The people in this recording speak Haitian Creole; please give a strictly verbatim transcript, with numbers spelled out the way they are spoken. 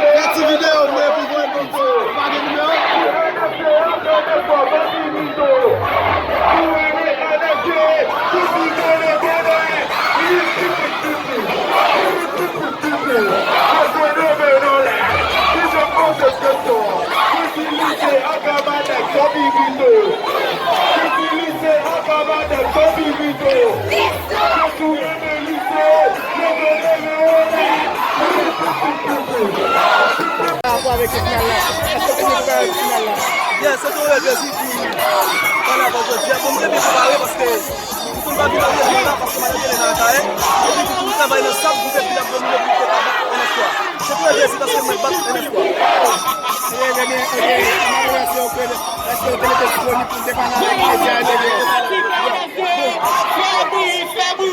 Fè ti videyo, men pou jwenn moun sa. Ou pa gen nimewo? Rapò avèk final la. Èske w te gen preparasyon final la? Yes, se te yon rèv plezi pou m pale avè w jodi a. Bon, m te byen prepare paske m konn pa vin nan tele la, paske m al nan tele nan Akayè. Epi tou, pou m travay nan sab, m fè pil abdomino pou m te ka bat N F twa. Se te yon plezi paske mwen bat N F twa. Ebyen, ebyen, ebyen, m ap remèsye w, Fred. Èske w te rete disponib pou w te pale avèk medya yo? Fè bri, fè bri.